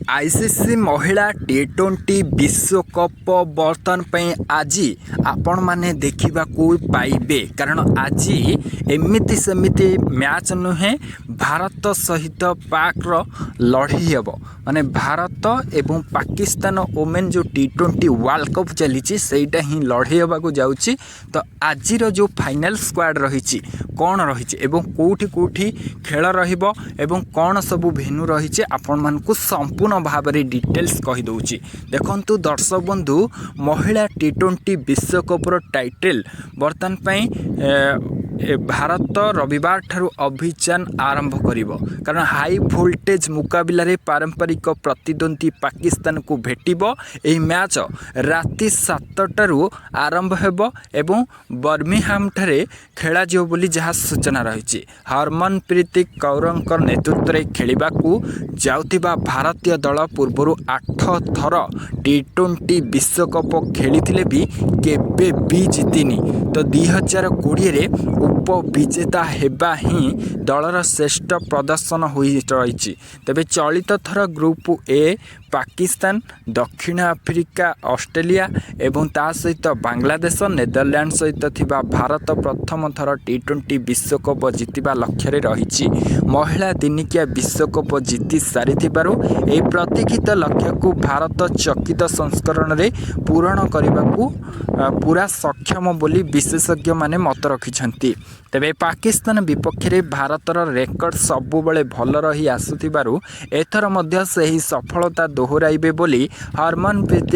ICC ମହିଳା ଟି20 ବିଶ୍ୱକପ୍ ବର୍ତ୍ତମାନ ପାଇଁ ଆଜି ଆପଣମାନେ ଦେଖିବାକୁ ପାଇବେ, କାରଣ ଆଜି ଏମିତି ସେମିତି ମ୍ୟାଚ୍ ନୁହେଁ। ଭାରତ ସହିତ ପାକ୍ର ଲଢ଼େଇ ହେବ। ମାନେ ଭାରତ ଏବଂ ପାକିସ୍ତାନ ଓମେନ୍ ଯେଉଁ ଟି20 ୱାର୍ଲଡ଼ କପ୍ ଚାଲିଛି, ସେଇଟା ହିଁ ଲଢ଼େଇ ହେବାକୁ ଯାଉଛି। ତ ଆଜିର ଯେଉଁ ଫାଇନାଲ୍ ସ୍କ୍ୱାଡ଼ ରହିଛି, କ'ଣ ରହିଛି ଏବଂ କେଉଁଠି କେଉଁଠି ଖେଳ ରହିବ ଏବଂ କ'ଣ ସବୁ ଭେନ୍ୟୁ ରହିଛି, ଆପଣମାନଙ୍କୁ ସମ୍ପୂର୍ଣ୍ଣ ଭାବରେ ଡିଟେଲ୍ସ କହିଦେଉଛି। ଦେଖନ୍ତୁ ଦର୍ଶକ ବନ୍ଧୁ, ମହିଳା ଟି20 ବିଶ୍ୱକପ୍ର ଟାଇଟେଲ୍ ବର୍ତ୍ତମାନ ପାଇଁ ଭାରତ ରବିବାର ଠାରୁ ଅଭିଯାନ ଆରମ୍ଭ କରିବ, କାରଣ ହାଇ ଭୋଲ୍ଟେଜ୍ ମୁକାବିଲାରେ ପାରମ୍ପରିକ ପ୍ରତିଦ୍ୱନ୍ଦ୍ୱୀ ପାକିସ୍ତାନକୁ ଭେଟିବ। ଏହି ମ୍ୟାଚ୍ ରାତି 7ଟାରୁ ଆରମ୍ଭ ହେବ ଏବଂ ବର୍ମିଂହାମଠାରେ ଖେଳାଯିବ ବୋଲି ଯାହା ସୂଚନା ରହିଛି। ହରମନପ୍ରୀତ କୌରଙ୍କ ନେତୃତ୍ୱରେ ଖେଳିବାକୁ ଯାଉଥିବା ଭାରତୀୟ ଦଳ ପୂର୍ବରୁ 8 ଥର ଟି20 ବିଶ୍ୱକପ୍ ଖେଳିଥିଲେ ବି କେବେ ବି ଜିତିନି। ତ 2020ରେ ଉପବିଜେତା ହେବା ହିଁ ଦଳର ଶ୍ରେଷ୍ଠ ପ୍ରଦର୍ଶନ ହୋଇ ରହିଛି। ତେବେ ଚଳିତ ଥର ଗ୍ରୁପ୍ ଏ ପାକିସ୍ତାନ, ଦକ୍ଷିଣ ଆଫ୍ରିକା, ଅଷ୍ଟ୍ରେଲିଆ ଏବଂ ତା ସହିତ ବାଂଲାଦେଶ, ନେଦରଲ୍ୟାଣ୍ଡ ସହିତ ଥିବା ଭାରତ ପ୍ରଥମ ଥର ଟି20 ବିଶ୍ୱକପ୍ ଜିତିବା ଲକ୍ଷ୍ୟରେ ରହିଛି। ମହିଳା ଦିନିକିଆ ବିଶ୍ୱକପ୍ ଜିତି ସାରିଥିବାରୁ ଏହି ପ୍ରତୀକ୍ଷିତ ଲକ୍ଷ୍ୟକୁ ଭାରତ ଚକିତ ସଂସ୍କରଣରେ ପୂରଣ କରିବାକୁ ପୂରା ସକ୍ଷମ ବୋଲି ବିଶେଷଜ୍ଞମାନେ ମତ ରଖିଛନ୍ତି। ତେବେ ପାକିସ୍ତାନ ବିପକ୍ଷରେ ଭାରତର ରେକର୍ଡ ସବୁବେଳେ ଭଲ ରହି ଆସୁଥିବାରୁ ଏଥର ମଧ୍ୟ ସେହି ସଫଳତା ଦୋହରାଇବେ ବୋଲି ହରମନପ୍ରୀତ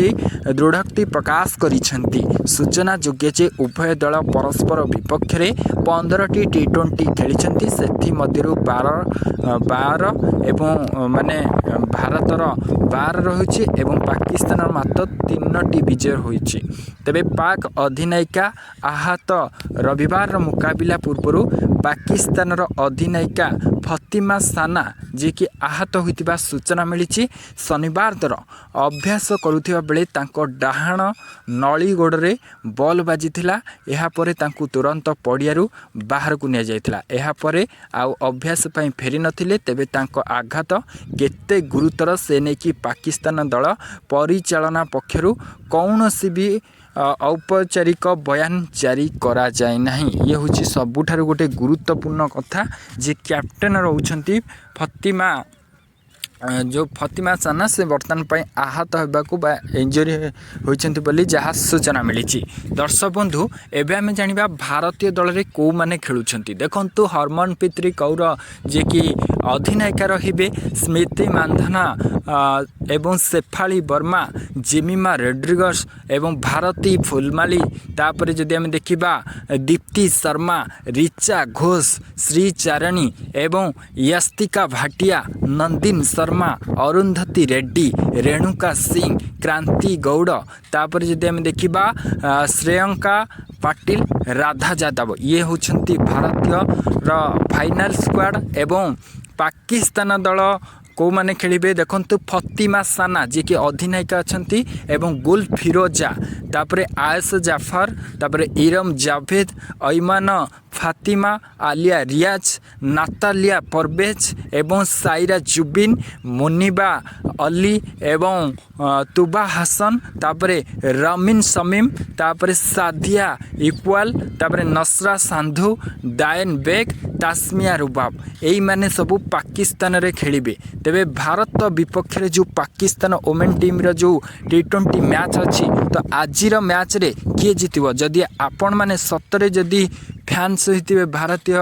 ଦୃଢ଼ୋକ୍ତି ପ୍ରକାଶ କରିଛନ୍ତି। ସୂଚନାଯୋଗ୍ୟ ଯେ ଉଭୟ ଦଳ ପରସ୍ପର ବିପକ୍ଷରେ 15ଟି ଟି20 ଖେଳିଛନ୍ତି। ସେଥିମଧ୍ୟରୁ 12 12 ଏବଂ ମାନେ ଭାରତର 12 ରହିଛି ଏବଂ ପାକିସ୍ତାନର ମାତ୍ର ତିନୋଟି ବିଜୟ ହୋଇଛି। ତେବେ ପାକ୍ ଅଧିନାୟିକା ଆହତ। ରବିବାରର ମୁକାବିଲା ପୂର୍ବରୁ ପାକିସ୍ତାନର ଅଧିନାୟିକା ଫତିମା ସାନା, ଯିଏକି ଆହତ ହୋଇଥିବା ସୂଚନା ମିଳିଛି। ଶନିବାର ଦିନ ଅଭ୍ୟାସ କରୁଥିବା ବେଳେ ତାଙ୍କ ଡାହାଣ ନଳି ଗୋଡ଼ରେ ବଲ୍ ବାଜିଥିଲା। ଏହାପରେ ତାଙ୍କୁ ତୁରନ୍ତ ପଡ଼ିଆରୁ ବାହାରକୁ ନିଆଯାଇଥିଲା। ଏହାପରେ ଆଉ ଅଭ୍ୟାସ ପାଇଁ ଫେରି ନଥିଲେ। ତେବେ ତାଙ୍କ ଆଘାତ କେତେ ଗୁରୁତର, ସେ ନେଇକି ପାକିସ୍ତାନ ଦଳ ପରିଚାଳନା ପକ୍ଷରୁ କୌଣସି ବି ଔପଚାରିକ ବୟାନ ଜାରି କରାଯାଇ ନାହିଁ। ଇଏ ହେଉଛି ସବୁଠାରୁ ଗୋଟେ ଗୁରୁତ୍ୱପୂର୍ଣ୍ଣ କଥା ଯେ କ୍ୟାପ୍ଟେନ୍ ରହୁଛନ୍ତି ଫତିମା, ଯେଉଁ ଫତିମା ସାନା, ସେ ବର୍ତ୍ତମାନ ପାଇଁ ଆହତ ହେବାକୁ ବା ଇଞ୍ଜୁରି ହୋଇଛନ୍ତି ବୋଲି ଯାହା ସୂଚନା ମିଳିଛି। ଦର୍ଶକ ବନ୍ଧୁ, ଏବେ ଆମେ ଜାଣିବା ଭାରତୀୟ ଦଳରେ କେଉଁମାନେ ଖେଳୁଛନ୍ତି। ଦେଖନ୍ତୁ, ହରମନପ୍ରୀତ କୌର ଯିଏକି ଅଧିନାୟିକା ରହିବେ, ସ୍ମୃତି ମାନ୍ଧନା ଏବଂ ଶେଫାଳି ବର୍ମା, ଜେମିମା ରୋଡ୍ରିଗସ୍ ଏବଂ ଭାରତୀ ଫୁଲମାଲି। ତାପରେ ଯଦି ଆମେ ଦେଖିବା, ଦୀପ୍ତି ଶର୍ମା, ରିଚା ଘୋଷ, ଶ୍ରୀ ଚାରଣୀ ଏବଂ ୟାସ୍ତିକା ଭାଟିଆ, ନନ୍ଦିନ ଶର୍ମା, ଅରୁନ୍ଧତୀ ରେଡ୍ଡି, ରେଣୁକା ସିଂ, କ୍ରାନ୍ତି ଗୌଡ଼। ତାପରେ ଯଦି ଆମେ ଦେଖିବା, ଶ୍ରେୟଙ୍କା ପାଟିଲ, ରାଧା ଯାଦବ। ଇଏ ହେଉଛନ୍ତି ଭାରତୀୟର ଫାଇନାଲ୍ ସ୍କ୍ୱାଡ଼। ଏବଂ ପାକିସ୍ତାନ ଦଳ କେଉଁମାନେ ଖେଳିବେ? ଦେଖନ୍ତୁ, ଫତିମା ସାନା ଯିଏକି ଅଧିନାୟିକା ଅଛନ୍ତି ଏବଂ ଗୁଲ ଫିରୋଜା, ତାପରେ ଆୟସ ଜାଫର, ତାପରେ ଇରମ ଜାଭେଦ, ଐମାନ ଫାତିମା, ଆଲିଆ ରିୟାଜ, ନାତାଲିଆ ପରବେଜ ଏବଂ ସାଇରା ଜୁବିନ, ମୁନିବା ଅଲି ଏବଂ ତୁବା ହାସନ, ତାପରେ ରମିନ ସମିମ, ତାପରେ ସାଦିଆ ଇକ୍ୱାଲ, ତାପରେ ନସରା ସାନ୍ଧୁ, ଦାୟନ ବେଗ, ତାସ୍ମିଆ ରୁବାବ। ଏଇମାନେ ସବୁ ପାକିସ୍ତାନରେ ଖେଳିବେ। ତେବେ ଭାରତ ବିପକ୍ଷରେ ଯେଉଁ ପାକିସ୍ତାନ ଓମେନ୍ ଟିମ୍ର ଯେଉଁ ଟି20 ମ୍ୟାଚ୍ ଅଛି, ତ ଆଜିର ମ୍ୟାଚ୍ରେ କିଏ ଜିତିବ? ଯଦି ଆପଣମାନେ ସତରେ ଯଦି ଫ୍ୟାନ୍ସ ହୋଇଥିବେ ଭାରତୀୟ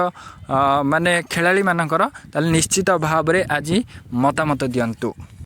ମାନେ ଖେଳାଳିମାନଙ୍କର, ତାହେଲେ ନିଶ୍ଚିତ ଭାବରେ ଆଜି ମତାମତ ଦିଅନ୍ତୁ।